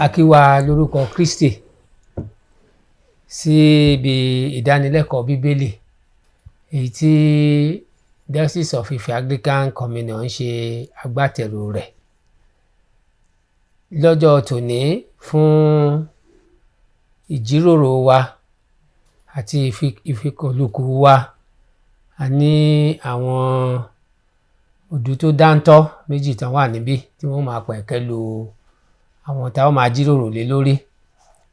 A kí wa lórúkọ Kristi sí ibi ìdánilẹ́kọ̀ọ́ Bíbélì èyí tí Diocese of Ife Anglican Communion ń ṣe agbátẹrù rẹ̀ lọ́jọ́ tòní fún ìjíròrò wa àti ìfikùnlukùn wa. A ní àwọn òdú tó dáńtọ́ méjì tán wà níbí tí wọ́n máa pẹ̀kẹ́ lu àwọn tá ó máa jíròrò lé lórí,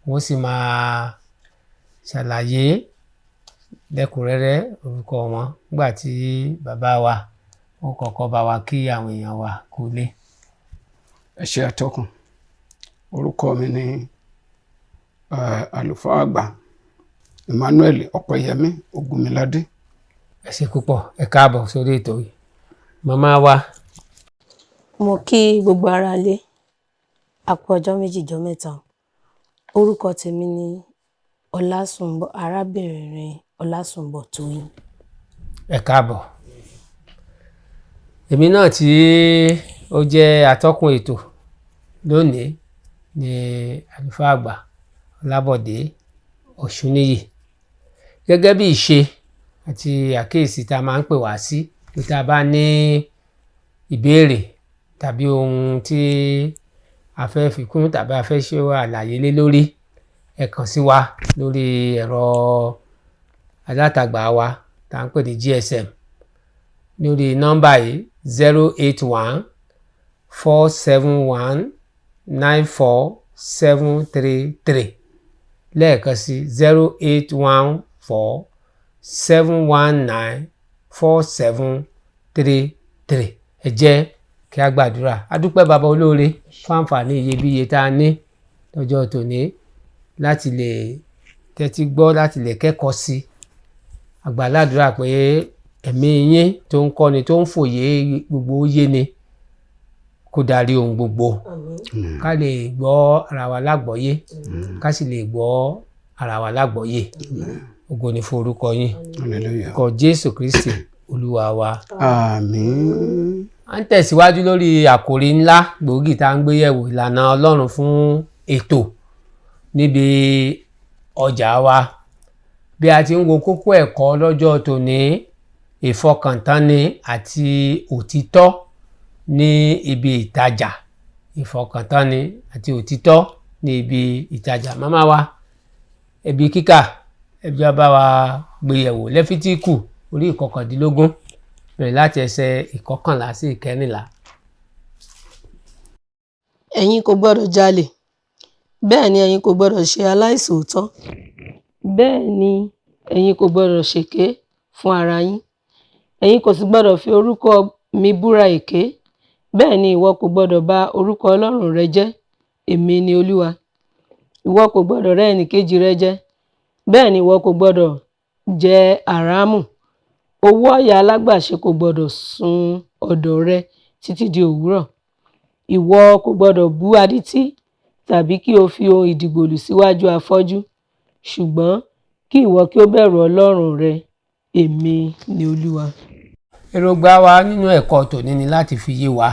wọ́n sì máa ṣàlàyé lẹ́kùnrẹ́rẹ́ orúkọ wọn nígbà tí bàbá wa wọ́n kọ́kọ́ bá wa kí àwọn èèyàn wa kúlé. Ẹ ṣé atọ́kùn. Orúkọ mi ni àlùfáà àgbà Emmanuel Ọpẹ́yẹmí Ògúnmiládé. Ẹ ṣé púpọ̀, ẹ káàbọ̀ sórí ètò yìí. Màmá wa. Mo kí gbogbo ará ilé, a kú ọjọ́ méjì jọ́ mẹ́ta. Orúkọ tèmi ni Ọlásùnbọ̀, arábìnrin Ọlásùnbọ̀ Tóyìn. Ẹ káàbọ̀. Èmi náà tí ó jẹ́ atọ́kùn ètò lónìí ni àlùfáà àgbà Ọlábọ̀dé Ọ̀ṣúníyì. Gẹ́gẹ́ bí ìṣe àti àkíyèsí tá a máa ń pè wá sí pé tá a bá ní ìbéèrè tàbí ohun tí a fẹ́ fi kún tàbí a fẹ́ ṣe àlàyé lé lórí, ẹ kàn sí wa lórí ẹ̀rọ alátagbà wa tá à ń pè ní GSM lórí nọ́mbà yìí: 08147194733. Lẹ́ẹ̀kan sí, 08147194733. Ẹ jẹ́ kí a gbàdúrà. A dúpẹ́, bàbá olóore, fún àǹfààní iyebíye tá a ní lọ́jọ́ tòní láti lè tẹ́tí gbọ́, láti lè kẹ́kọ̀ọ́ sí i. A gbà ládùúrà pé ẹ̀mí yín tó ń kọ́ni, tó ń fòye gbogbo yé ni, kó darí ohun gbogbo, ká lè gbọ́ ara wa lágbọ́yé, ká sì lè gbọ́ ara wa lágbọ́yé. Ògo ni fún orúkọ yín. Hallelujah. Kọ Jésù Kristi Olúwa wa. Àmín. À ń tẹ̀síwájú lórí àkòrí ńlá gbòógì tá à ń gbé yẹ̀wò, ìlànà Ọlọ́run fún ètò níbi ọjà wa. Bí a ti ń wo kókó ẹ̀kọ́ lọ́jọ́ tòní, ìfọkàntánni àti òtítọ́ ní ibi ìtajà. Ìfọkàntánni àti òtítọ́ ní ibi ìtajà. Màmá wa, ibi kíkà ẹbí wa bá wa gbé yẹ̀wò, Lẹ́fítíkù orí 19, bẹ̀rẹ̀ láti ẹsẹ̀ 11 sí 14. Ẹ̀yin kò gbọdọ̀ jalè, bẹ́ẹ̀ ni ẹ̀yin kò gbọdọ̀ ṣe aláìṣòótọ́, bẹ́ẹ̀ ni ẹ̀yin kò gbọdọ̀ ṣèké fún ara yín. Ẹ̀yin kò sì gbọdọ̀ fi orúkọ mi búra èké, bẹ́ẹ̀ ni ìwọ kò gbọdọ̀ ba orúkọ Ọlọ́run rẹ jẹ́. Èmi ni Olúwa. Ìwọ kò gbọdọ̀ rẹ́ ẹnìkejì rẹ jẹ, bẹ́ẹ̀ ni ìwọ kò gbọdọ̀ jẹ àràámù. Owó ọ̀yà alágbàṣe kò gbọdọ̀ sùn ọ̀dọ̀ rẹ títí di òwúrọ̀. Ìwọ kò gbọdọ̀ bú adití tàbí kí o fi ohun ìdìgbòlù síwájú afọ́jú, ṣùgbọ́n kí ìwọ kí ó bẹ̀rù Ọlọ́run rẹ. Èmi ni Olúwa. Èròǹgbà wa nínú ẹ̀kọ́ tòní ni láti fi yé wa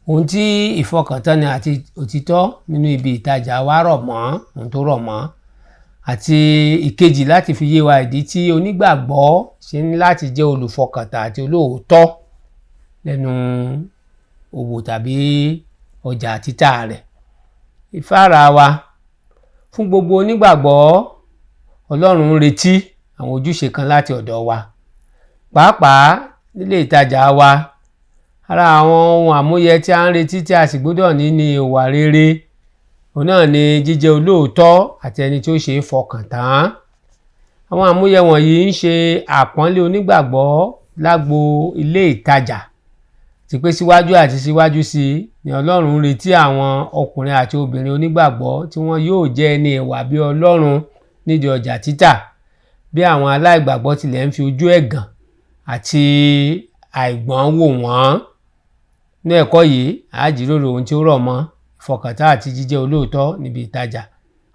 ohun tí ìfọkàntánni àti òtítọ́ nínú ibi ìtajà wa rọ̀ mọ́, ohun tó rọ̀ mọ́, àti ìkejì, láti fi yé wa ìdí tí onígbàgbọ́ ṣe ní láti jẹ́ olùfọkàntán àti olóòótọ́ lẹ́nu òwò tàbí ọjà títà rẹ̀. Ìfáàrà wa fún gbogbo onígbàgbọ́: Ọlọ́run ń retí àwọn ojúṣe kan láti ọ̀dọ̀ wa, pàápàá nílé ìtajà wa. Ara àwọn ohun àmúyẹ tí a ń retí tí a sì gbọ́dọ̀ ní ní ìwà rere, òun náà ni jíjẹ́ olóòótọ́ àti ẹni tí ó ṣe é fọkàn tán. Àwọn àmúyẹ wọ̀nyí ń ṣe àpọ́nlé onígbàgbọ́ lágbo ilé ìtajà, ti pé síwájú àti síwájú sí i ni Ọlọ́run ń retí àwọn ọkùnrin àti obìnrin onígbàgbọ́ tí wọ́n yóò jẹ́ ẹni ìwà bí Ọlọ́run nídìí ọjà títà, bí àwọn aláìgbàgbọ́ tilẹ̀ ń fi ojú ẹ̀gàn àti àìgbọ́n wò wọ́n. Ní ẹ̀kọ́ yìí, a jíròrò ohun tí ó rọ̀ mọ́ ìfọkàntán àti jíjẹ́ olóòótọ́ níbi ìtajà.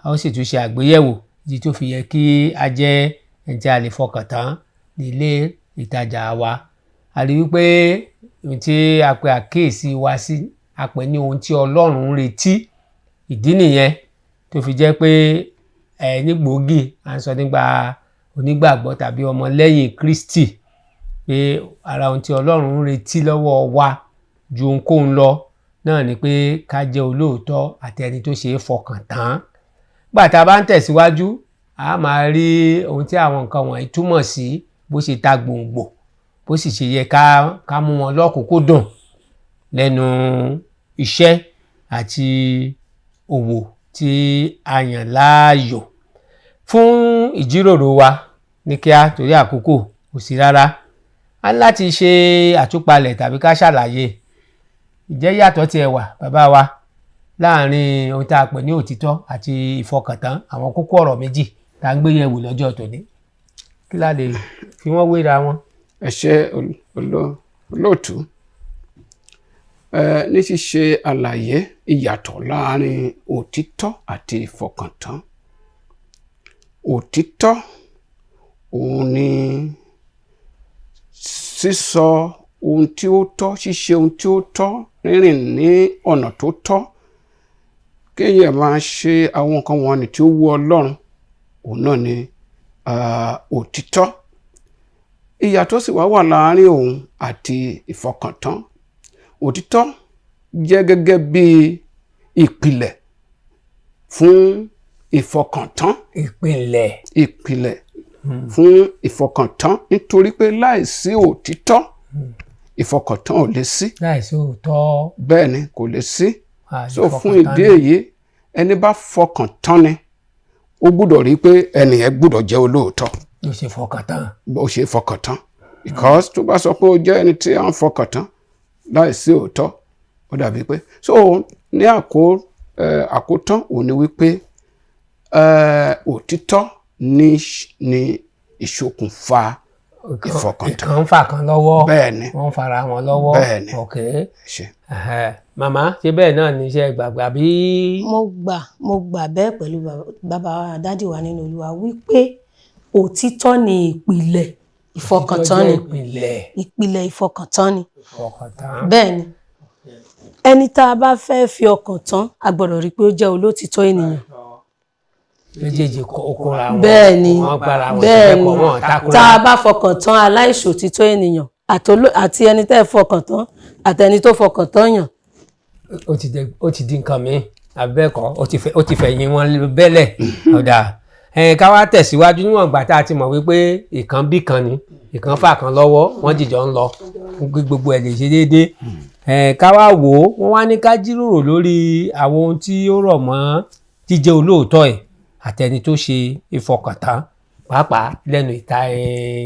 A ó sì tún ṣe àgbéyẹ̀wò ìdí tó fi yẹ kí a jẹ́ ẹni tí a lè fọkàn tán ní ilé ìtajà wa. A rí wípé ohun tí a pe àkíyèsí wa sí, a pè ní ohun tí Ọlọ́run ń retí. Ìdí nìyẹn tó fi jẹ́ pé ẹ ní gbòógì à ń sọ nípa onígbàgbọ́ tàbí ọmọlẹ́yìn Kristi, pé ara ohun tí Ọlọ́run ń retí lọ́wọ́ wa ju ohunkóhun lọ náà ni pé ká jẹ́ olóòótọ́ àti ẹni tó ṣe é fọkàn tán. Gbà tá a bá ń tẹ̀síwájú, a máa rí ohun tí àwọn nǹkan wọ̀nyí túmọ̀ sí, bó ṣe ta gbòǹgbò, bó sì ṣe yẹ ká mú wọn lọ́kùnkúndùn lẹ́nu iṣẹ́ àti òwò tí a yàn láàyò. Fún ìjíròrò wa ní kíá, torí àkókò kò sí rárá, a ní láti ṣe àtúpalẹ̀ tàbí ká ṣàlàyé ìjẹ́ yàtọ̀ tiẹ̀ wà, bàbá wa, láàrin ohun tá a pè ní òtítọ́ àti ìfọkàntán, àwọn kókó ọ̀rọ̀ méjì tá a ń gbé yẹ̀wò lọ́jọ́ tòní. Kí la lè fi wọ́n wéra wọn? Ẹ ṣé, olóòtú. Ní ṣíṣe àlàyé ìyàtọ̀ láàrin òtítọ́ àti ìfọkàntán. Òtítọ́ òun ni sísọ ohun tí ó tọ́, ṣíṣe ohun tí ó tọ́, rírìn ní ọ̀nà tó tọ́, kéèyàn máa ṣe àwọn nǹkan wọ̀nyí tí ó wu Ọlọ́run, òun náà ni òtítọ́. Ìyàtọ̀ sì wá wà láàrin òun àti ìfọkàntán. Òtítọ́ jẹ́ gẹ́gẹ́ bí ìpìlẹ̀ fún ìfọkàntán. Ìpìlẹ̀. Ìpìlẹ̀ fún ìfọkàntán, nítorí pé láìsí òtítọ́, ìfọkàntán ò lè sí. Láìsí òótọ́. Bẹ́ẹ̀ ni, kò lè sí. So fún ìfọkàntán ìdí ni. èyí, ẹni bá fọkàn tán ni, ó gbúdọ̀ rí pé ẹni yẹn gbúdọ̀ jẹ́ olóòótọ́. Ló ṣe fọkàn tán. Bó ṣe fọkàn tán, because tó bá sọ pé ó jẹ́ ẹni tí à ń fọkàn tán láìsí òótọ́, ó dàbí pé so ní àkótán òun ni wípé òtítọ́ ní ìṣokùnfà ìfọkàntán. Ìkan ń fà kan lọ́wọ́. Bẹ́ẹ̀ ni. Wọ́n ń fara wọn lọ́wọ́. Bẹ́ẹ̀ ni. Ok. Ṣe. Ẹhẹ́. Màmá, ṣé bẹ́ẹ̀ náà ní iṣẹ́ gbàgbà àbí? Mo gbà bẹ́ẹ̀ pẹ̀lú bàbá wa, daddy wa nínú Olúwa, wípé òtítọ́ ni ìpìlẹ̀ ìfọkàntán Òtítọ́ ni. jẹ́ ìpìlẹ̀. Ìpìlẹ̀ ìfọkàntán ni. Ìfọkàntán. Bẹ́ẹ̀ ni, ẹni tá a bá fẹ́ fi ọkàn tán, a gbọ́dọ̀ rí i pé ó jẹ́ olótìtọ́ ènìyàn. Méjèèjì ó kóra wọn. Bẹ́ẹ̀ ni. Wọ́n gbára wọn Bẹ́ẹ̀ sílẹ̀ ni. pọ̀, wọn ò takora. Tá a bá fọkàn tán aláìṣòtítọ́ ènìyàn, àti ẹni tẹ́ ẹ fọkàn tán àtẹni tó fọkàn tán yàn, Ó ti di nǹkan mi àbí bẹ́ẹ̀ kọ́, ó ti fẹ̀yìn wọn bẹ́lẹ̀. Ọ̀dà ẹ̀, ká wá tẹ̀síwájú. Níwọ̀n ìgbà tá a ti mọ̀ wípé ìkan bí kan ni, ìkan fà kan lọ́wọ́, wọ́n jìjọ ń lọ, gbogbo ẹ̀ lè ṣe déédéé. Ẹ̀, ká wá wò ó, wọ́n wá ní ká jíròrò lórí àwọn ohun tí ó rọ̀ mọ́ jíjẹ́ olóòótọ́ ẹ̀ àtẹni tó ṣe ìfọkàntán, pàápàá lẹ́nu ìta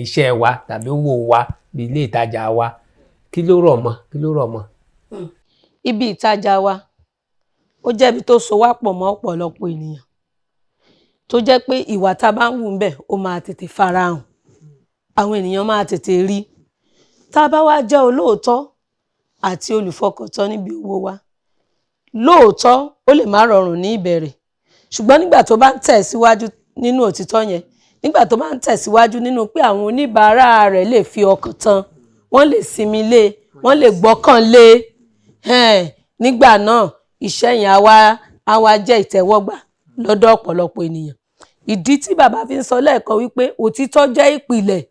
iṣẹ́ wa tàbí owó wa bí ilé ìtajà wa. Kí ló rọ̀ mọ́? Kí ló rọ̀ mọ́? Ibi ìtajà wa, ó jẹ́ ibi tó so wá pọ̀ mọ́ ọ̀pọ̀lọpọ̀ ènìyàn, tó jẹ́ pé ìwà tá a bá ń wù ńbẹ̀, ó máa tètè farahàn, àwọn ènìyàn máa tètè rí. Tá a bá wá jẹ́ olóòótọ́ àti olùfọkàntán níbi owó wa, lóòótọ́ ó lè má rọrùn ní ìbẹ̀rẹ̀, ṣùgbọ́n nígbà tó bá ń tẹ̀síwájú nínú òtítọ́ yẹn, nígbà tó bá ń tẹ̀síwájú nínú pé àwọn oníbàárà rẹ̀ lè fi ọkàn tán, wọ́n lè sinmi lé, wọ́n lè gbọ́kàn lé, nígbà náà iṣẹ́ yẹn á wá jẹ́ ìtẹ́wọ́gbà lọ́dọ̀ ọ̀pọ̀lọpọ̀ ènìyàn. Ìdí tí bàbá fi ń sọ lẹ́ẹ̀kan wípé òtítọ́ jẹ́ ìpìlẹ̀,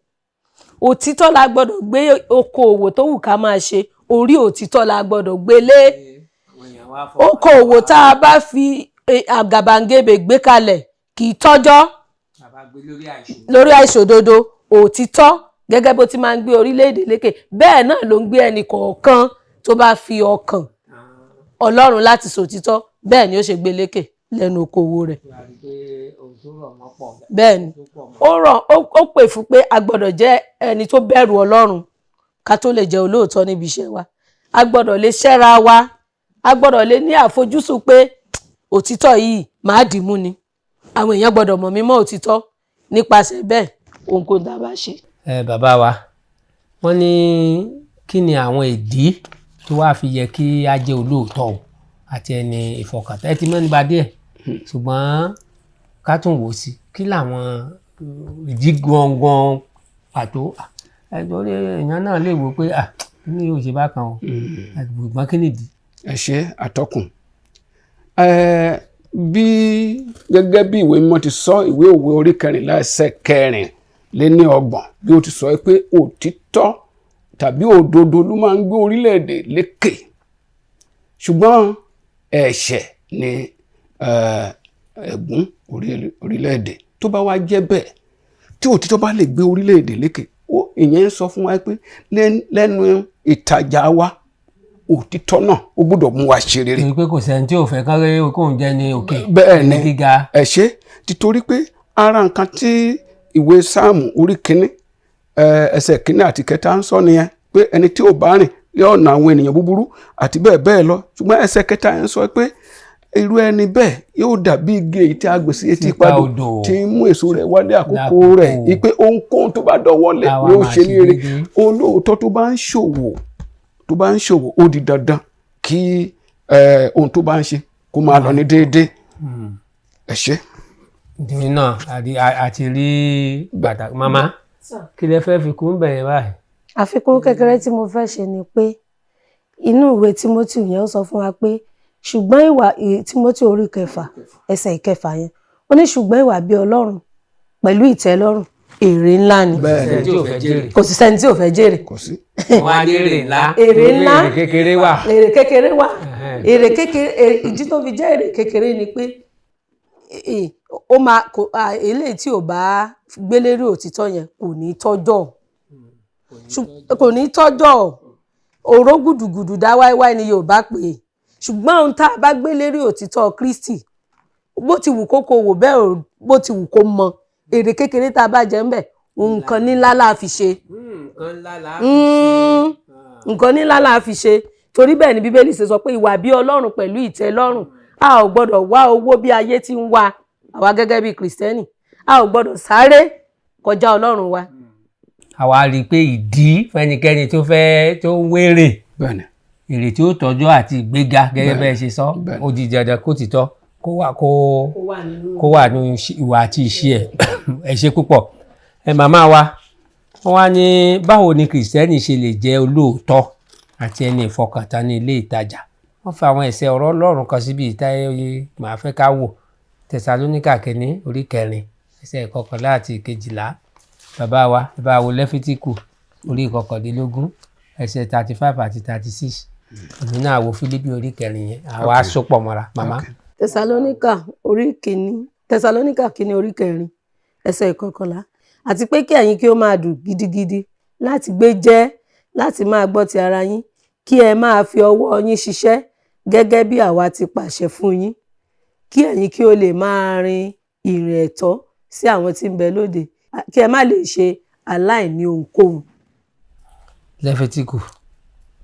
òtítọ́ la gbọ́dọ̀ gbé okòòwò tó wù ká máa ṣe, orí òtítọ́ la gbọ́dọ̀ gbé lé. Okòòwò tá a bá fi àgàbàgebè gbé kalẹ̀ kì í tọ́jọ́ lórí àìṣòdodo. Òtítọ́, gẹ́gẹ́ bó ti máa ń gbé orílẹ̀-èdè lékè, bẹ́ẹ̀ náà ló ń gbé ẹnì kọ̀ọ̀kan tó bá fi ọkàn Ọlọ́run láti sòtítọ́, bẹ́ẹ̀ ni ó ṣe gbé lékè lẹ́nu okòwò rẹ̀. Bẹ́ẹ̀ ni, ó ràn ó pè fún pé a gbọ́dọ̀ jẹ́ ẹni tó bẹ̀rù Ọlọ́run ká tó lè jẹ́ olóòótọ́ níbi iṣẹ́ wa. A gbọ́dọ̀ lè ṣẹ́ra wa, a gbọ́dọ̀ lè ní àfojúsùn pé òtítọ́ yìí máa dì mú ni, àwọn èèyàn gbọ́dọ̀ mọ̀ mí mọ́ òtítọ́. Nípasẹ̀ bẹ́ẹ̀, ohunkóhun tá a bá ṣe. Ẹ bàbá wa, wọ́n ní kí ni àwọn ìdí tó wáá fi yẹ kí a jẹ́ olóòótọ́ o àti ẹni ìfọkàntán? Ẹ ti mẹ́nu bà díẹ̀, ṣùgbọ́n ká tún wò ó sí, kí làwọn ìdí gangan pàtó? Ẹ torí èèyàn náà lè wò pé kí ni yóò ṣe bákan o, ṣùgbọ́n kí nìdí? Ẹ ṣe, àtọkùn. Bí gẹ́gẹ́ bí ìwé mímọ́ ti sọ, ìwé Òwe orí 14 ẹsẹ̀ 34, bí ó ti sọ pé òtítọ́ tàbí òdodo ló máa ń gbé orílẹ̀-èdè lékè, ṣùgbọ́n ẹ̀ṣẹ̀ ni ẹ̀gún orílẹ̀-èdè. Tó bá wá jẹ́ bẹ́ẹ̀, tí òtítọ́ bá lè gbé orílẹ̀-èdè lékè, ìyẹn ń sọ fún wa pé lẹ́nu ìtajà wa, òtítọ́ náà ó gbọ́dọ̀ mú wa ṣe rere. Torí pé kò sẹ́ni tí ò fẹ́ kán rí kóun jẹ́ ní òkè, Bẹ́ẹ̀ ní ni. gíga. Ẹ ṣe, títorí pé ara nǹkan tí ìwé Sáàmù orí 1, ẹsẹ̀ 1 àti 3 ń sọ nìyẹn, pé ẹni tí ò bá rìn ní ọ̀nà àwọn ènìyàn búburú àti bẹ́ẹ̀ bẹ́ẹ̀ lọ, ṣùgbọ́n ẹsẹ̀ 3 yẹn ń sọ pé irú ẹni bẹ́ẹ̀ yóò dàbí igi èyí tí a gbìn sí etí Sípa ipadò, odò. tí ń mú èso rẹ̀ wálé àkókò Lákòókò. rẹ̀, ìpè ohunkóhun tó bá dọwọ́ lé Àwa ni ó máa ṣe ṣe ní rere. déédéé. Olóòótọ́ tó bá ń ṣòwò, tó bá ń ṣòwò, ó di dandan kí ohun tó bá ń ṣe kó máa lọ ní déédéé. Ẹ ṣé. Nítorí náà àti rí bàtà. Màmá, kí lẹ fẹ́ fi kún bẹ̀rẹ̀ báyìí? Àfikún kékeré tí mo fẹ́ ṣe ni pé inú ìwé Timothy yẹn, ó sọ fún wa pé ṣùgbọ́n ìwà Timothy orí 6 ẹsẹ̀ 6 yẹn, ó ní ṣùgbọ́n ìwà bí Ọlọ́run pẹ̀lú ìtẹ́lọ́rùn èrè ńlá ni. Bẹ́ẹ̀ Ẹni tí ò fẹ́ jèrè. Kò sì sẹ́ni tí ò fẹ́ jèrè. Kò sí. Wọ́n á ní èrè ńlá. Èrè ńlá. Èrè kékeré wà. Èrè kékeré wà. Ẹhẹ́n. Èrè kékeré, ìdí tó fi jẹ́ èrè kékeré ni pé ó máa kò eléyìí tí ò bá gbélérí òtítọ́ yẹn kò ní tọ́jọ́, kò ní tọ́jọ́. Òró gùdùgùdù dá wáíwáí ni Yorùbá pè é. Ṣùgbọ́n ohun tá a bá gbélérí òtítọ́ Kristi, bó ti wù kó kó wò bẹ́ẹ̀ bó ti wù kó mọ, èrè kékeré tá a bá jẹ ń bẹ̀, nǹkan ńlá la fi ṣe. Nǹkan ńlá la. Nǹkan ńlá la fi ṣe. Torí bẹ́ẹ̀ ni Bíbélì ṣe sọ pé ìwà bí Ọlọ́run pẹ̀lú ìtẹ́lọ́rùn. A ò gbọ́dọ̀ wá owó bí ayé ti ń wá. Àwa gẹ́gẹ́ bí Kìrìsìtẹ́nì, a ò gbọ́dọ̀ sáré kọjá Ọlọ́run wa. Àwa rí i pé ìdí fẹ́nikẹ́ni tó fẹ́ tó ń wérè, Bẹ́ẹ̀ni. èrè tí ó tọ́jọ́ àti ìgbéga, gẹ́gẹ́ bẹ́ẹ̀ ṣe sọ, ó di dandan kó tìtọ́ kó wà kó kó wà ní ìwà àti ìṣe ẹ̀. Ẹ ṣe púpọ̀. Ẹ màmá wa, wọ́n wá ní báwo ni Kìrìsìtẹ́nì ṣe lè jẹ́ olóòótọ́ àti ẹni ìfọkàntán ní ilé ìtajà? Wọ́n fa àwọn ẹsẹ̀ ọ̀rọ̀ Ọlọ́run kan síbi ìta ẹyẹ, màá fẹ́ ká wò Tẹsalóníkà 1 orí 4 ẹsẹ̀ 11 àti 12. Bàbá wa, ẹ bá wo Lẹ́fítíkù orí 29 ẹsẹ̀ 35 àti 36. Èmi náà wo Fílípì orí 4 yẹn, àwa sopọ̀ mọ́ra. Màmá. Tẹsalóníkà orí 1, Tẹsalóníkà 1 orí 4 ẹsẹ̀ 11: àti pé kí ẹ̀yin kí ó máa dùn gidigidi láti gbé jẹ́ láti máa gbọ́ ti ara yín, kí ẹ máa fi ọwọ́ yín ṣiṣẹ́ gẹ́gẹ́ bí àwa ti pàṣẹ fún yín, kí ẹ̀yin kí ó lè máa rin ìrìn ẹ̀tọ́ sí àwọn tí ń bẹ lóde, kí ẹ má lè ṣe aláìní ohunkóhun. Lẹ́fítíkù.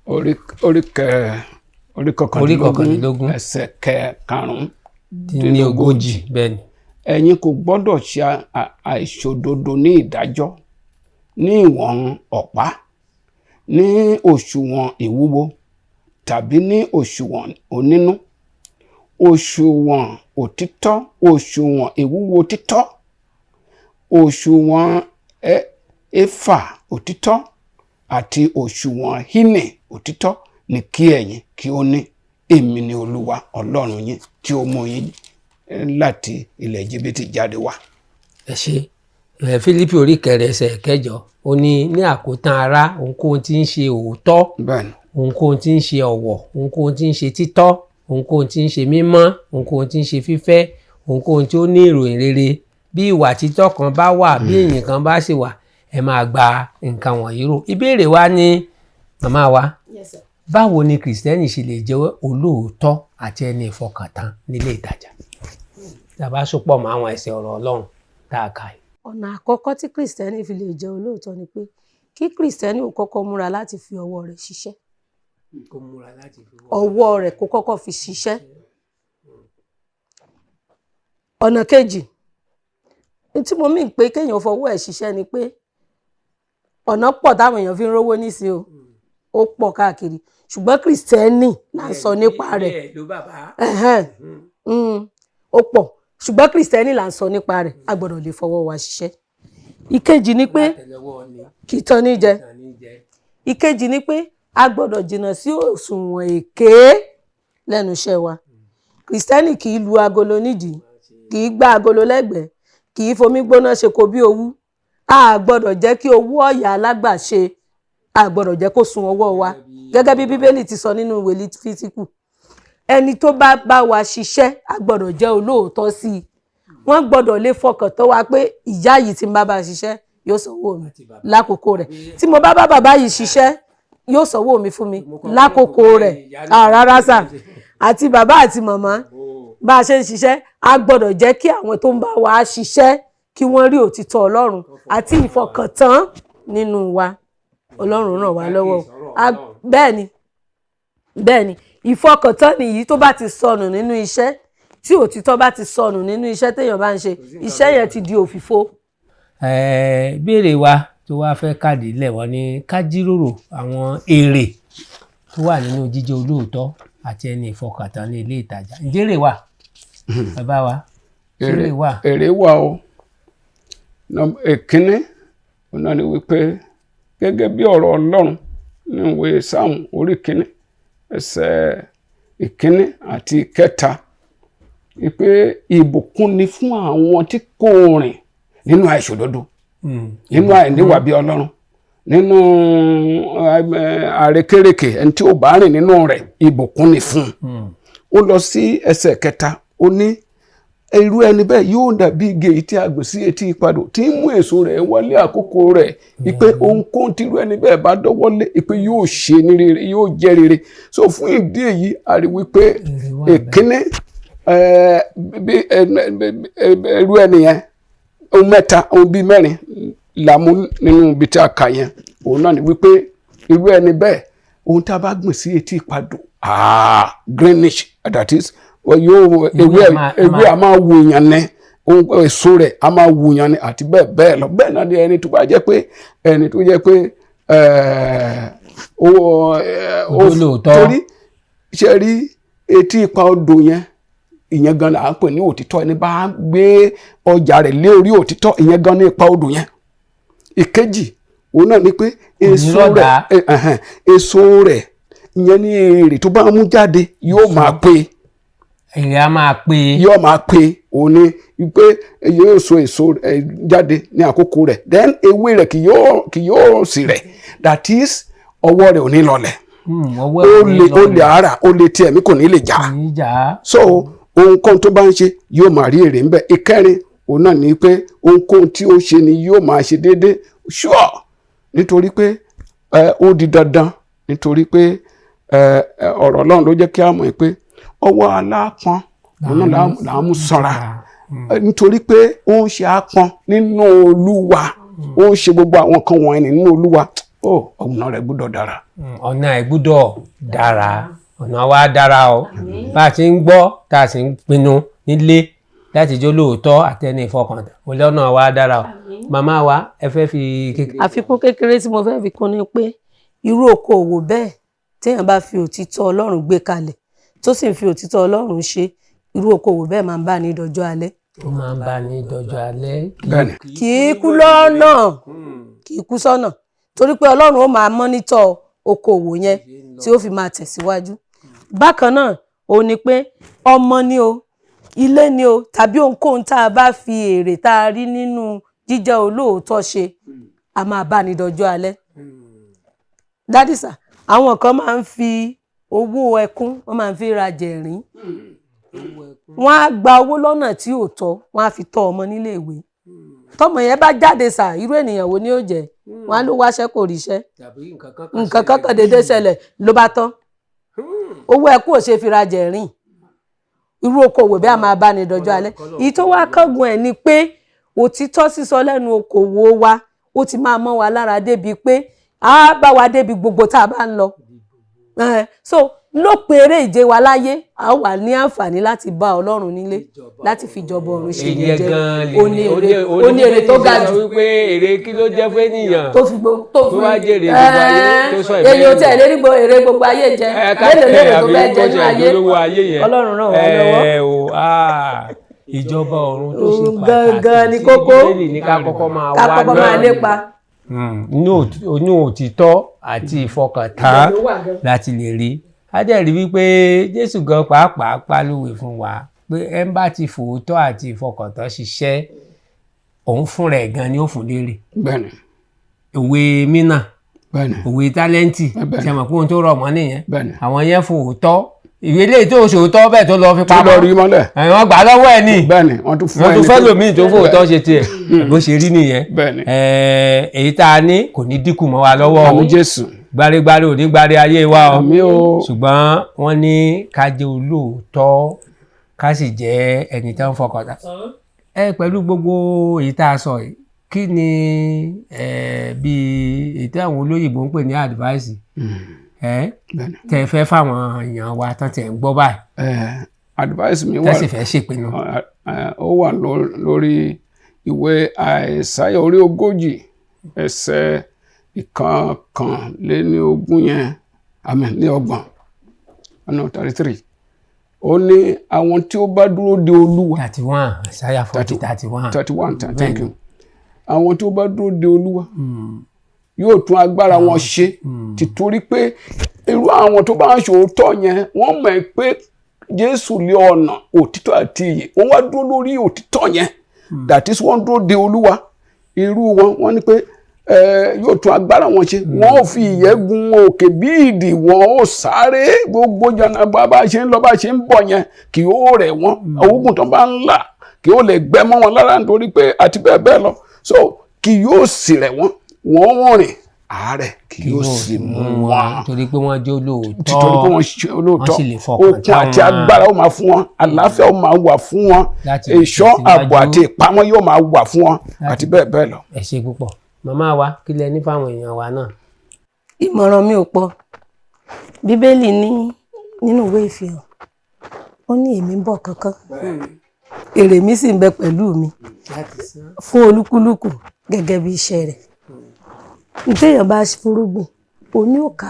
Orí Orí 39 39. ẹsẹ̀ 35 dín ní ogójì, bẹ́ẹ̀ ni. Ẹ̀yin kò gbọ́dọ̀ ṣe àìṣòdodo ní ìdájọ́, ní ìwọ̀n ọ̀pá, ní òṣùwọ̀n ìwúwo tàbí ní òṣùwọ̀n onínú. Òṣùwọ̀n òtítọ́, òṣùwọ̀n ìwúwo títọ́, òṣùwọ̀n éfà òtítọ́ àti òṣùwọ̀n hínì òtítọ́ ni kí ẹ̀yin kí ó ní. Èmi ni Olúwa Ọlọ́run yín tí ó mú yín láti ilẹ̀ Íjíbítì jáde wá. Ẹ ṣe. Ẹ Fílípì orí 4 ẹsẹ̀ 8, ó ní ní àkótán ará, ohunkóhun tí ń ṣe òótọ́, Bẹ́ẹ̀ni. ohunkóhun tí ń ṣe ọ̀wọ̀, ohunkóhun tí ń ṣe títọ́, ohunkóhun tí ń ṣe mímọ́, ohunkóhun tí ń ṣe fífẹ́, ohunkóhun tí ó ní ìròyìn rere, bí ìwà títọ́ kan bá wà, bí ìyìn kan bá sì wà, ẹ máa gba nǹkan wọ̀nyí rò. Ìbéèrè wa ní, màmá wa, báwo ni Kìrìsìtẹ́nì ṣe lè jẹ́ olóòótọ́ àti ẹni ìfọkàntán nílé ìtajà, tá a bá sopọ̀ mọ́ àwọn ẹsẹ̀ ọ̀rọ̀ Ọlọ́run tá a kà yìí? Ọ̀nà àkọ́kọ́ tí Kìrìsìtẹ́nì fi lè jẹ́ olóòótọ́ ni pé kí Kìrìsìtẹ́nì ò kọ́kọ́ múra láti fi ọwọ́ rẹ̀ ṣiṣẹ́. Kó múra láti fi Ọwọ́ rẹ̀ kó kọ́kọ́ fi ṣiṣẹ́. Ọ̀nà kejì ní tí mo mìn pé kéèyàn fọwọ́ ẹ̀ ṣiṣẹ́ ni pé ọ̀nà pọ̀ táwọn èèyàn fi ń rówó nísìnyí o, ó pọ̀ káàkiri, ṣùgbọ́n Kìrìsìtẹ́nì là ń sọ nípa rẹ̀. Bẹ́ẹ̀ ló bàbá. Ẹ̀hẹ́n. Ó pọ̀, ṣùgbọ́n Kìrìsìtẹ́nì là ń sọ nípa rẹ̀, a gbọ́dọ̀ lè fọwọ́ wa ṣiṣẹ́. Ìkejì ni pé Àtẹ́lẹwọ́ ni kì í tán ní jẹ. Tàn ní jẹ. Ìkejì ni pé a gbọ́dọ̀ jìnnà sí òṣùwọ̀n èké lẹ́nu iṣẹ́ wa. Kìrìsìtẹ́nì kì í lu agolo nídìí, kì í gbá agolo lẹ́gbẹ̀ẹ́, kì í fomi gbóná ṣe kò bí owú. A gbọ́dọ̀ jẹ́ kí owó ọ̀yà alágbàṣe, a gbọ́dọ̀ jẹ́ kó sun ọwọ́ wa, gẹ́gẹ́ bí Bíbélì ti sọ nínú ìwé Lífítíkù. Ẹni tó bá bá wa ṣiṣẹ́, a gbọ́dọ̀ jẹ́ olóòótọ́ sí i. Wọ́n gbọ́dọ̀ lè fọkàn tán wa pé ìyá yìí tí n bá bá ṣiṣẹ́ yóò sanwó mi lákòókò rẹ̀, tí mo bá bá bàbá yìí ṣiṣẹ́ yóò sanwó mi fún mi lákòókò rẹ̀. Rárá sà, àti bàbá àti màmá, bá a ṣe ń ṣiṣẹ́, a gbọ́dọ̀ jẹ́ kí àwọn tó ń bá wa ṣiṣẹ́ kí wọ́n rí òtítọ́ Ọlọ́run àti ìfọkàntán nínú wa. Ọlọ́run ràn wá lọ́wọ́. Bẹ́ẹ̀ ni, bẹ́ẹ̀ ni, ìfọkàntán nìyí tó bá ti sọnù nínú iṣẹ́, tí òtítọ́ bá ti sọnù nínú iṣẹ́ téèyàn bá ń ṣe, iṣẹ́ yẹn ti di òfìfo. Ìbéèrè wa tó wá fẹ́ káàdì lẹ̀ wọ́n ní ká jíròrò àwọn èrè tó wà nínú jíjẹ́ olóòótọ́ àti ẹni ìfọkàntán ní ilé ìtajà. Ǹjẹ́ èrè wà, bàbá wa? Èrè wà. Èrè wà o. Èkínní òun náà ni wípé gẹ́gẹ́ bí ọ̀rọ̀ Ọlọ́run ní ìwé Sáàmù orí kínní ẹsẹ̀ ìkínní àti ìkẹta, wípé ìbùkún ni fún àwọn tí kò rìn nínú àìṣòdodo, nínú àìníwà bí Ọlọ́run, nínú àrékérekè, ẹni tí ó bá rìn nínú rẹ̀ ìbùkún ni fún un. Ó lọ sí ẹsẹ̀ kẹta, ó ní irú ẹni bẹ́ẹ̀ yóò dàbí igi èyí tí a gbìn sí etí ipadò, tí ń mú èso rẹ̀ wọlé àkókò rẹ̀, ìpè ohunkóhun tí irú ẹni bẹ́ẹ̀ bá dọ́wọ́lé, ìpè yóò ṣe ní rere, yóò jẹ́ rere. So fún ìdí èyí a rí wípé èkíní irú ẹni yẹn, ohun mẹ́ta, ohun bíi mẹ́rin là mú nínú ibi tí a kà yẹn. Òun náà ni wípé irú ẹni bẹ́ẹ̀, ohun tí a bá gbìn sí etí ipadò, greenish, that is, yóò ewé a máa wù yàn ní, èso rẹ̀ a máa wù yàn ní, àti bẹ́ẹ̀ bẹ́ẹ̀ lọ. Bẹ́ẹ̀ náà ni ẹni tó bá jẹ́ pé ẹni tó jẹ́ pé torí ṣe rí etí ipa odò yẹn, ìyẹn gan là ń pè ní òtítọ́. Ẹni bá gbé ọjà rẹ̀ lé orí òtítọ́, ìyẹn gan ní ipa odò yẹn. Ìkejì òun náà ni pé èso rẹ̀, èso rẹ̀ ìyẹn ní èrè tó bá mú jáde yóò máa pé, èrè a máa pé, yóò máa pé. Òun ni pé yóò so èso jáde ní àkókò rẹ̀, then ewé rẹ̀ kì yóò sì rẹ̀, that is ọwọ́ rẹ̀ ò ní lọlẹ̀, ó lè ara ó lè tiẹ̀ mí kò ní lè jà. So ohunkóhun tó bá ń ṣe yóò máa rí èrè ńbẹ. Ìkẹrin òun náà ni pé ohunkóhun tí ó ṣe ni yóò máa ṣe déédéé, sure, nítorí pé ó di dandan, nítorí pé ọ̀rọ̀ Ọlọ́run ló jẹ́ kí a mọ̀ pé ọwọ́ alápọn òun náà là ń mú sanra, nítorí pé ó ń ṣe ápọn nínú Olúwa, ó ń ṣe gbogbo àwọn kan wọ̀nyí nínú Olúwa, ọ̀nà rẹ̀ gbọ́dọ̀ dára. Ọ̀nà ẹ̀ gbọ́dọ̀ dára, ọ̀nà wa dára o. Bá a ti ń gbọ́ tá a sì ń pinnu nílé láti jó lóòótọ́ àtẹni ìfọkàntán, ọ̀nà wa dára o. Màmá wa, ẹ fẹ́ fi kékeré. Àfikún kékeré tí mo fẹ́ fi kún ni pé irú okòòwò bẹ́ẹ̀ téèyàn bá fi òtítọ́ Ọlọ́run gbé kalẹ̀, tó sì ń fi òtítọ́ Ọlọ́run ṣe, irú okòwò bẹ́ẹ̀ máa ń bá ní dọjọ́ alẹ́. Ó máa ń bá ní dọjọ́ alẹ́. Kì í kú lọ́nà, kì í kú sọ́nà, torí pé Ọlọ́run ó máa mọ́nítọ̀ okòwò yẹn tí ó fi máa tẹ̀síwájú. Bákan náà ó ní pé ọmọ ni o, ilé ni o, tàbí ohunkóhun tá a bá fi èrè tá a rí nínú jíjẹ́ olóòótọ́ ṣe, a máa bá ní dọjọ́ alẹ́. Dádì sà, àwọn kan máa ń fi owó ẹkún, wọ́n máa ń fi ra jẹ̀rín. Wọ́n á gba owó lọ́nà tí ò tọ́, wọ́n á fi tọ́ ọmọ nílé ìwé. Tọ́mọ yẹn bá jáde sà, irú ènìyàn wo ni ó jẹ́? Wọ́n á ló wáṣẹ́ kò ríṣẹ́, nǹkan kan déédéé ṣẹlẹ̀ ló bá tán. Owó ẹkún ò ṣe fi ra jẹ̀rín. Irú okòwò bẹ́ẹ̀ máa bá ní dọjọ́ alẹ́. Èyí tó wá kángun ẹ̀ ni pé òtítọ́ sísọ lẹ́nu okòwò wa ó ti máa mọ́ wa lára débi pé á bá wa débi gbogbo tá a bá ń lọ. So lópin eré ìje wa láyé, a wà ní àǹfààní láti bá Ọlọ́run nílé, láti fi jọba ọ̀run ṣe ìjẹ. Ó ní èrè tó ga jù. Wípé èrè kí ló jẹ́ fún ènìyàn tó fi tó wá jèrè gbogbo ayé, tó sọ ìfẹ́ èyí ò tẹ̀ lérí èrè gbogbo ayé jẹ, mélòó lérè tó fẹ́ jẹ ní ayé. Ọlọ́run ràn wá lọ́wọ́. Ìjọba ọ̀run tó ṣe pàtàkì gangan ni kókó ní ká kọ́kọ́ máa wá náà lépa inú òtítọ́ àti ìfọkàntán láti lè rí. A dẹ̀ rí wípé Jésù gan pàápàá pálówe fún wa pé ẹ ń bá ti fòótọ́ àti ìfọkàntán ṣiṣẹ́, òun fúnra ẹ̀ gan ni ó fún lérè. Òwe mínà, òwe tálẹ́ǹtì, ṣe mọ̀ pé ohun tó rọ̀ mọ́ nìyẹn. Àwọn yẹn fòótọ́, ìwé eléyìí tó ṣòótọ́ bẹ́ẹ̀ tó lọ fi Tó lọ pamọ́, rí mọ́lẹ̀. Wọ́n gbà á lọ́wọ́ ẹ̀ ní. Bẹ́ẹ̀ni, wọ́n tún fún Wọ́n tún ẹni fẹ́ tó- lòmíì tó fòótọ́ ṣe tiẹ̀. Bó ṣe rí nìyẹn. Èyí tá a ní kò ní dínkù mọ́ wa lọ́wọ́ o. Àmín Jésù. Gbárégbáré ò ní gbáre ayé wa o. Àmín o. Ṣùgbọ́n wọ́n ní ká jẹ́ olóòótọ́, ká sì jẹ́ ẹni tó ń fọkàn tán. Ẹ pẹ̀lú gbogbo èyí tá a sọ yìí, kí ni bí èyí tí àwọn olóyìnbó ń pè ní advice ẹ tẹ fẹ́ fáwọn èèyàn wa tán tẹ̀ ń gbọ́ báyìí, Advice mi tẹ́ wà sì fẹ́ ṣèpinnu? Ó wà lórí ìwé Àìsáyà orí 40 ẹsẹ̀ 21 yẹn, àmín, ní 30 ọ̀nà 33. Ó ní àwọn tí ó bá dúró de Olúwa. 31, Isaiah 40 31. 31, thank you. Àwọn tí ó bá dúró de Olúwa yóò tún agbára wọn ṣe, tìtorí pé irú àwọn tó bá ń ṣòótọ́ yẹn, wọ́n mọ̀ ẹ́ pé Jésù lé ọ̀nà òtítọ́ àti ìyè. Wọ́n wá dúró lórí òtítọ́ yẹn, that is, wọ́n dúró de Olúwa. Irú wọn, wọ́n ní pé yóò tún agbára wọn ṣe, wọ́n ò fi ìyẹ́ gun òkè bí ìdì, wọ́n ò sáré gbogbo jọ̀nà. Bá a ṣe ń lọ, bá a ṣe ń bọ̀ yẹn, kì yóò rẹ̀ wọ́n. Òògùn tó bá ń là kì yóò lè gbẹ mọ́ wọn lára, nítorí pé àti bẹ́ẹ̀ bẹ́ẹ̀ lọ. So kì yóò sì rẹ̀ wọ́n, wọ́n ó rìn, àárẹ̀ kì yóò sì mú wọn. Torí pé wọ́n jó lóòótọ́. Títorí pé wọ́n ṣe olóòótọ́. Wọ́n sì lè fọkàn Okun tán àti wọn. agbára ó máa fún wọn, àlàáfíà ó máa wà fún wọn, Láti ìṣọ́, tẹ̀síwájú. ààbò àti ìpamọ́ yóò máa wà fún wọn, àti bẹ́ẹ̀ bẹ́ẹ̀ lọ. Ẹ ṣe púpọ̀. Màmá wa, kí lẹ ní fáwọn èèyàn wa náà? Ìmọ̀ràn mi ò pọ̀. Bíbélì ní nínú ìwé Ìfihàn, ó ní èmi ń bọ̀ kánkán, èrè mi sì ń bẹ pẹ̀lú mi fún olúkúlùkù gẹ́gẹ́ bí iṣẹ́ rẹ̀. Téèyàn bá fúrúgbìn, òní ò ká.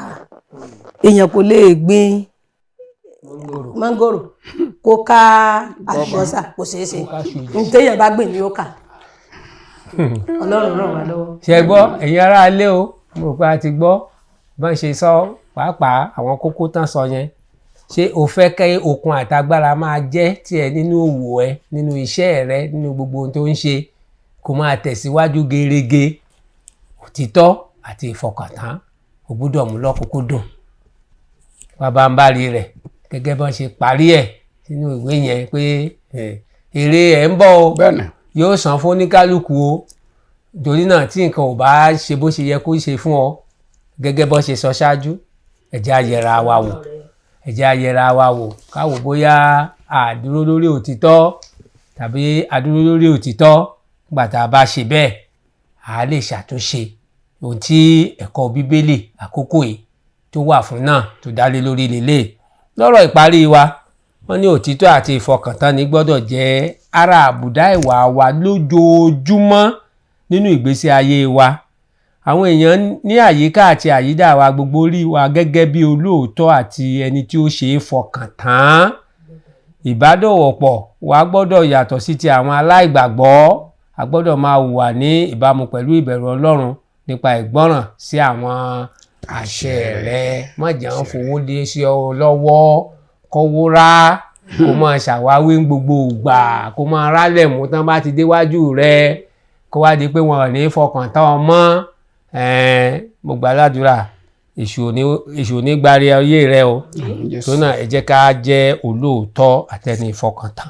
Èèyàn kò lè gbin mángòrò kó ká àlùbọ́sà, kò ṣeé ṣe. Téèyàn bá gbìn ní ó ká. Ọlọ́run ràn wá lọ́wọ́. Ṣe gbọ́, ẹ̀yin ará ilé o? Mo rò pé a ti gbọ́ bọ́n ṣe sọ, pàápàá àwọn kókó tán sọ yẹn. Ṣé o fẹ́ kẹ́ okun àtagbára máa jẹ́ tiẹ̀ nínú òwò ẹ, nínú iṣẹ́ rẹ, nínú gbogbo ohun tó ń ṣe, kó máa tẹ̀síwájú gerege? Òtítọ́ àti ìfọkàntán o gbúdọ̀ mú lọ́kùnkúndùn pabambarì rẹ̀, gẹ́gẹ́ bọ́n ṣe parí ẹ̀ sínú ìwé yẹn pé èrè ẹ̀ ń bọ̀ o, yóò san fún oníkálukú o. Torí náà, tí nǹkan ò bá ṣe bó ṣe yẹ kó ṣe fún ọ, gẹ́gẹ́ bó ṣe sọ ṣáájú, ẹ jẹ́ á yẹra wa wò, ẹ jẹ́ á yẹra wa wò, ká wò bóyá a dúró lórí òtítọ́ tàbí a dúró lórí òtítọ́. Nígbà tá a bá ṣe bẹ́ẹ̀, a lè ṣàtúnṣe. Ohun tí ẹ̀kọ́ Bíbélì àkókò yìí tó wà fún náà tó dálé lórí lélẹ̀. Lọ́rọ̀ ìparí wa, wọ́n ní òtítọ́ àti ìfọkàntánni gbọ́dọ̀ jẹ́ ara àbùdá ìwà wa lójoojúmọ́ nínú ìgbésí ayé wa. Àwọn èèyàn ní àyíká àti àyídà wa gbogbo rí wa gẹ́gẹ́ bí olóòótọ́ àti ẹni tí ó ṣe é fọkàn tán. Ìbádòwòpọ̀ wa gbọ́dọ̀ yàtọ̀ sí ti àwọn aláìgbàgbọ́. A gbọ́dọ̀ máa hùwà ní ìbámu pẹ̀lú ìbẹ̀rù Ọlọ́run nípa ìgbọ́ràn sí àwọn àṣẹ rẹ̀. Má jẹ́ ń fowó lé sí ọ lọ́wọ́ kọ́wó rá, kó máa ṣàwáwí gbogbo ìgbà, kó máa rálẹ̀ mú tán bá ti déwájú rẹ, kó wá di pé wọn ò ní fọkàn tán ọ mọ́. Mo gbà ládùúrà, èṣù ò ní gbárí ayé rẹ o. Tó náà, ẹ jẹ́ ká jẹ́ olóòótọ́ àtẹni ìfọkàntán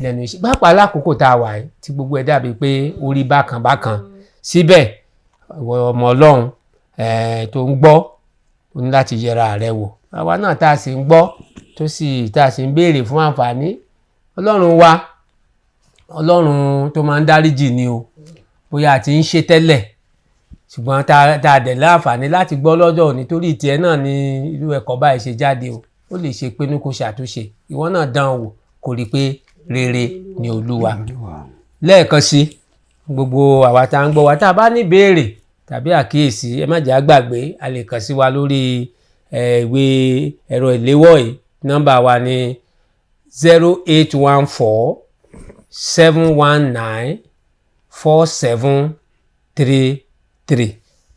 lẹ́nu iṣẹ́, pàápàá lákòókò tá a wà yìí tí gbogbo ẹ̀ dàbí pé ó rí bákan bákan. Síbẹ̀, ìwọ ọmọ Ọlọ́run tó ń gbọ́, o ní láti yẹra rẹ wò. Àwa náà tá a sì ń gbọ́, tó sì tá a sì ń béèrè fún àǹfààní, Ọlọ́run wa, Ọlọ́run tó máa ń dáríjì ni o. Bóyá a ti ń ṣe tẹ́lẹ̀, ṣùgbọ́n tá a dẹ̀ láǹfààní láti gbọ́ lọ́jọ́ òní, torí tiẹ̀ náà ni irú ẹ̀kọ́ báyìí ṣe jáde o. Ó lè ṣe pinnu kó ṣàtúnṣe. Ìwọ náà dán wò, kó rí i pé rere ni Olúwa. Lẹ́ẹ̀kan sí, gbogbo àwa tá à ń gbọ́ wa, tá a bá ní ìbéèrè tàbí àkíyèsí, ẹ má jẹ́ á gbàgbé, a lè kàn sí wa lórí ìwé ẹ̀rọ ìléwọ́ yìí. Nọ́mbà wa ní 08147194733.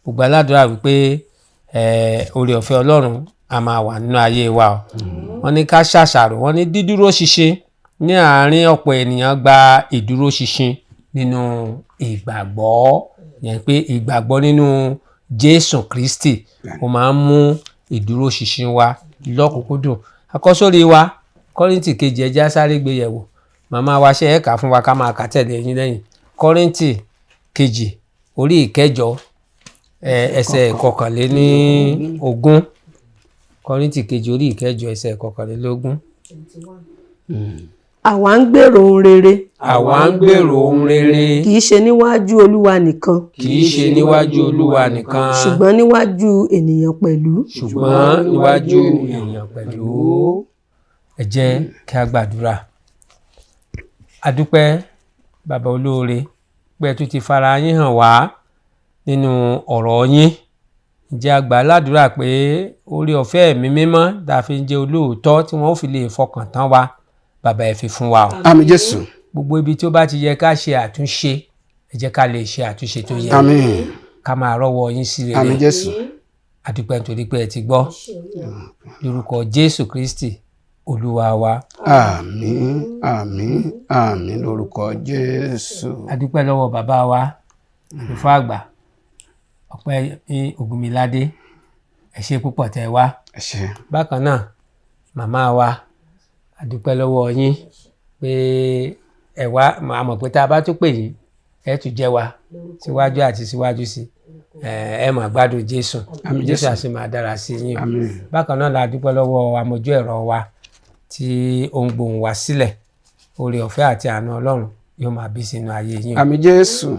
Gbogbo aládùúrà wípé oore ọ̀fẹ́ Ọlọ́run a máa wà nínú ayé wa o. Wọ́n ní ká ṣàṣàrò, wọ́n ní dídúró ṣinṣin ní àárín ọ̀pọ̀ ènìyàn gba ìdúró ṣinṣin nínú ìgbàgbọ́, yẹn pé ìgbàgbọ́ nínú Jésù Kristi ó máa ń mú ìdúró ṣinṣin wa lọ́kùnkúndùn. Àkọ́sórí wa, Kọ́ríńtì kejì, ẹ jẹ́ á sáré gbé yẹ̀wò. Màmá wa ṣe é kà fún wa, ká máa kà tẹ̀lé yín lẹ́yìn. Kọ́ríńtì kejì orí 8, ẹsẹ̀ 21. Kọ́ríńtì kejì orí 8, ẹsẹ̀ 21. Àwa ń gbèrò ohun rere. Àwa ń gbèrò ohun rere. Kì í ṣe níwájú Olúwa nìkan, kì í ṣe níwájú Olúwa nìkan, ṣùgbọ́n níwájú ènìyàn pẹ̀lú. Ṣùgbọ́n níwájú èèyàn pẹ̀lú. Ẹ jẹ́ kí a gbàdúrà. A dúpẹ́, bàbá olóore, pé ẹ tún ti fara yín hàn wá nínú ọ̀rọ̀ yín. Ǹjẹ́ a gbà ládùúrà pé oore ọ̀fẹ́ Ẹ̀mí Mímọ́ tá a fi ń jẹ́ olóòótọ́ tí wọ́n ó fi lè fọkàn tán wa, bàbá, ẹ fi fún wa o. Àmín Jésù. Gbogbo ibi tí ó bá ti yẹ ká ṣe àtúnṣe, ẹ jẹ́ ká lè ṣe àtúnṣe tó yẹ, Àmín. ká máa rọ́wọ́ yín sí rere. Àmín Jésù. A dúpẹ́ nítorí pé ẹ ti gbọ́, lórúkọ Jésù Kristi Olúwa wa. Àmín, àmín, àmín lórúkọ Jésù. A dúpẹ́ lọ́wọ́ bàbá wa, àlùfáà àgbà Ọpẹ́yẹmí Ògúnmiládé. Ẹ ṣé púpọ̀ tẹ́ wá. Ẹ ṣé. Bákan náà, màmá wa, a dúpẹ́ lọ́wọ́ yín pé ẹ wá. A mọ̀ pé tá a bá tún pè yín, ẹ tún jẹ́ wa síwájú àti síwájú sí ẹ. Ẹ máa gbádùn Jésù. Àmín. Jésù Jésù. á sì máa dára sí yín o. Àmín. Bákan náà la dúpẹ́ lọ́wọ́ amójú ẹ̀rọ wa tí ó ń gbohùn wá sílẹ̀. Oore ọ̀fẹ́ àti àánú Ọlọ́run yóò máa bí sínú ayé yín o. Àmín Jésù.